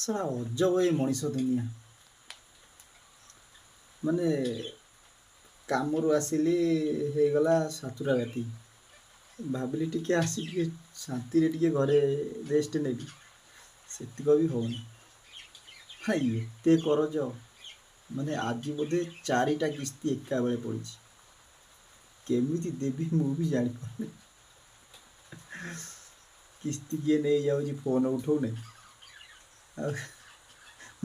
ଶଳା ଅଜବ ଏ ମଣିଷ ଦୁନିଆ। ମାନେ କାମରୁ ଆସିଲି, ହେଇଗଲା 7ଟା ରାତି। ଭାବିଲି ଟିକେ ଆସି ଟିକେ ଶାନ୍ତିରେ ଟିକେ ଘରେ ରେଷ୍ଟ ନେବି, ସେତିକ ବି ହେଉନି। ହଁ, ଏତେ କରଜ, ମାନେ ଆଜି ବୋଧେ 4ଟା କିସ୍ତି ଏକା ବେଳେ ପଡ଼ିଛି। କେମିତି ଦେବି ମୁଁ ବି ଜାଣିପାରୁନି। କିସ୍ତି କିଏ ନେଇଯାଉଛି ଫୋନ୍ ଉଠଉନି, ଆଉ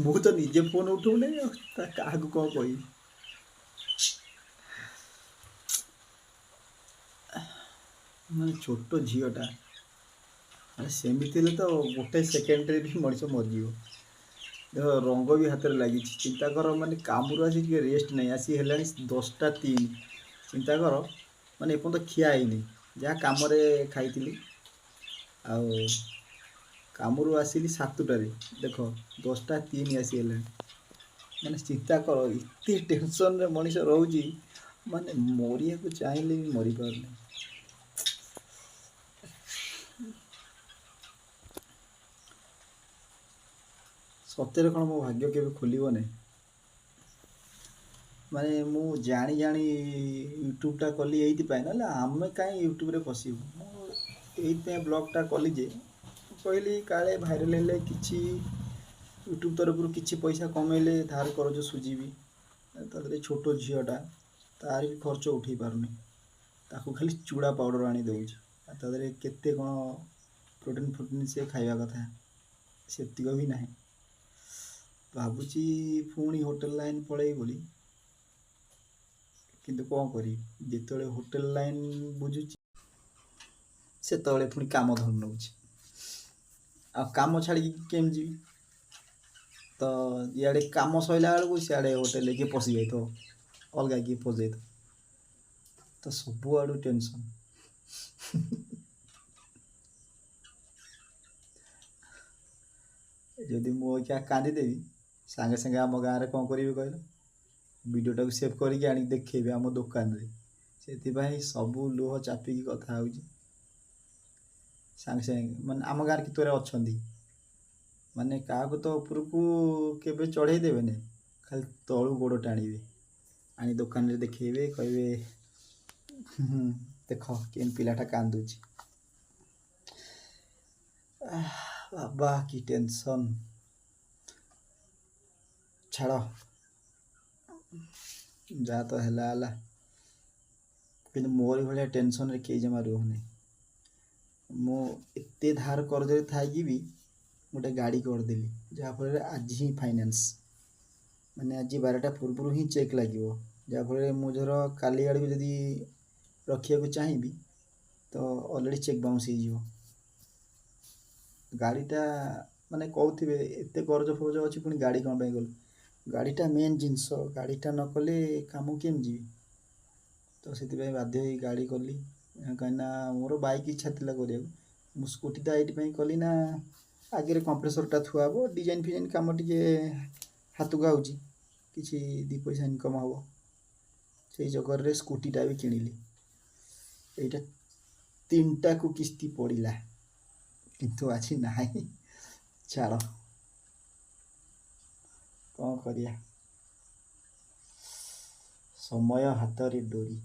ମୁଁ ତ ନିଜେ ଫୋନ୍ ଉଠଉନି, ଆଉ ତା କାହାକୁ କ'ଣ କହିବି? ମାନେ ଛୋଟ ଝିଅଟା, ମାନେ ସେମିତି ହେଲେ ତ ଗୋଟେ ସେକେଣ୍ଡରେ ବି ମଣିଷ ମରିଯିବ। ଦେଖ, ରଙ୍ଗ ବି ହାତରେ ଲାଗିଛି। ଚିନ୍ତା କର, ମାନେ କାମରୁ ଆସି ଟିକେ ରେଷ୍ଟ ନାହିଁ। ଆସି ହେଲାଣି 10ଟା 3, ଚିନ୍ତା କର, ମାନେ ଏପର୍ଯ୍ୟନ୍ତ ଖିଆ ହେଇନି, ଯାହା କାମରେ ଖାଇଥିଲି। ଆଉ କାମରୁ ଆସିଲି 7ଟାରେ, ଦେଖ 10ଟା 3 ଆସି ହେଲାଣି। ମାନେ ଚିନ୍ତା କର, ଏତେ ଟେନସନରେ ମଣିଷ ରହୁଛି, ମାନେ ମରିବାକୁ ଚାହିଁଲେ ବି ମରିପାରୁନି। ସତରେ କ'ଣ ମୋ ଭାଗ୍ୟ କେବେ ଖୋଲିବ ନାହିଁ? ମାନେ ମୁଁ ଜାଣି ଜାଣି ୟୁଟ୍ୟୁବଟା କଲି ଏଇଥିପାଇଁ, ନହେଲେ ଆମେ କାହିଁ ୟୁଟ୍ୟୁବରେ ପଶିବୁ? ମୁଁ ଏଇଥିପାଇଁ ବ୍ଲଗ୍ଟା କଲି ଯେ କହିଲି କାଳେ ଭାଇରାଲ୍ ହେଲେ କିଛି ୟୁଟ୍ୟୁବ୍ ତରଫରୁ କିଛି ପଇସା କମେଇଲେ ଧାର କରଜ ସୁଝିବି। ତା ଦେହରେ ଛୋଟ ଝିଅଟା, ତାର ବି ଖର୍ଚ୍ଚ ଉଠେଇ ପାରୁନି, ତାକୁ ଖାଲି ଚୁଡ଼ା ପାଉଡ଼ର ଆଣି ଦେଉଛି। ଆଉ ତା ଦେହରେ କେତେ କ'ଣ ପ୍ରୋଟିନ୍ ଫୋଟିନ୍ ସେ ଖାଇବା କଥା, ସେତିକ ବି ନାହିଁ। ଭାବୁଛି ପୁଣି ହୋଟେଲ ଲାଇନ୍ ପଳେଇବି ବୋଲି, କିନ୍ତୁ କ'ଣ କରିବି? ଯେତେବେଳେ ହୋଟେଲ ଲାଇନ୍ ବୁଝୁଛି ସେତେବେଳେ ପୁଣି କାମ ଧରି ନେଉଛି, ଆଉ କାମ ଛାଡ଼ିକି କେମିତି ଯିବି? ତ ଇଆଡ଼େ କାମ ସରିଲା ବେଳକୁ ସିଆଡ଼େ ହୋଟେଲରେ କିଏ ପଶି ଯାଇଥିବ, ଅଲଗା କିଏ ପଶିଯାଇଥିବ, ତ ସବୁଆଡ଼ୁ ଟେନସନ୍। ଯଦି ମୁଁ ଅଇକା କାନ୍ଦିଦେବି, ସାଙ୍ଗେ ସାଙ୍ଗେ ଆମ ଗାଁରେ କ'ଣ କରିବେ କହିଲ? ଭିଡ଼ିଓଟାକୁ ସେଭ୍ କରିକି ଆଣିକି ଦେଖେଇବେ ଆମ ଦୋକାନରେ। ସେଥିପାଇଁ ସବୁ ଲୁହ ଚାପିକି କଥା ହେଉଛି। ସାଙ୍ଗେ ସାଙ୍ଗେ ମାନେ ଆମ ଗାଁରେ କେତେଗୁରେ ଅଛନ୍ତି, ମାନେ କାହାକୁ ତ ଉପରକୁ କେବେ ଚଢ଼େଇ ଦେବେନି, ଖାଲି ତଳୁ ଗୋଡ଼ ଟାଣିବେ, ଆଣି ଦୋକାନରେ ଦେଖେଇବେ, କହିବେ ଦେଖ କେମିତି ପିଲାଟା କାନ୍ଦୁଛି। ବାବା କି ଟେନସନ୍! ଛାଡ଼, ଯାହା ତ ହେଲା ହେଲା, କିନ୍ତୁ ମୋରି ଭଳିଆ ଟେନସନ୍ରେ କେହି ଜମା ରୁହନି। ମୁଁ ଏତେ ଧାର କରଜରେ ଥାଇକି ବି ଗୋଟେ ଗାଡ଼ି କରିଦେଲି, ଯାହାଫଳରେ ଆଜି ହିଁ ଫାଇନାନ୍ସ, ମାନେ ଆଜି 12ଟା ପୂର୍ବରୁ ହିଁ ଚେକ୍ ଲାଗିବ, ଯାହାଫଳରେ ମୁଁ ଧର କାଲି ଆଡ଼କୁ ଯଦି ରଖିବାକୁ ଚାହିଁବି ତ ଅଲରେଡ଼ି ଚେକ୍ ବାଉନ୍ସ ହେଇଯିବ। ଗାଡ଼ିଟା ମାନେ କହୁଥିବେ ଏତେ କରଜ ଫରଜ ଅଛି ପୁଣି ଗାଡ଼ି କ'ଣ ପାଇଁ କଲୁ? ଗାଡ଼ିଟା ମେନ୍ ଜିନିଷ, ଗାଡ଼ିଟା ନ କଲେ କାମ କେମିତି ଯିବି? ତ ସେଥିପାଇଁ ବାଧ୍ୟ ହେଇ ଗାଡ଼ି କଲି, କାହିଁକିନା ମୋର ବାଇକ୍ ଇଚ୍ଛା ଥିଲା କରିବାକୁ। ମୁଁ ସ୍କୁଟିଟା ଏଇଥିପାଇଁ କଲି ନା ଆଗରେ କମ୍ପ୍ରେସରଟା ଥୁଆ ହେବ, ଡିଜାଇନ୍ ଫିଜାଇନ୍ କାମ ଟିକେ ହାତକୁ ଆଉଛି, କିଛି 2 ପଇସା ଇନକମ୍ ହେବ। ସେଇ ଚକରରେ ସ୍କୁଟିଟା ବି କିଣିଲି। ଏଇଟା 3ଟାକୁ କିସ୍ତି ପଡ଼ିଲା, କିନ୍ତୁ ଆଜି ନାହିଁ। ଛାଡ଼, କ'ଣ କରିବା, ସମୟ ହାତରେ ଡୋରି।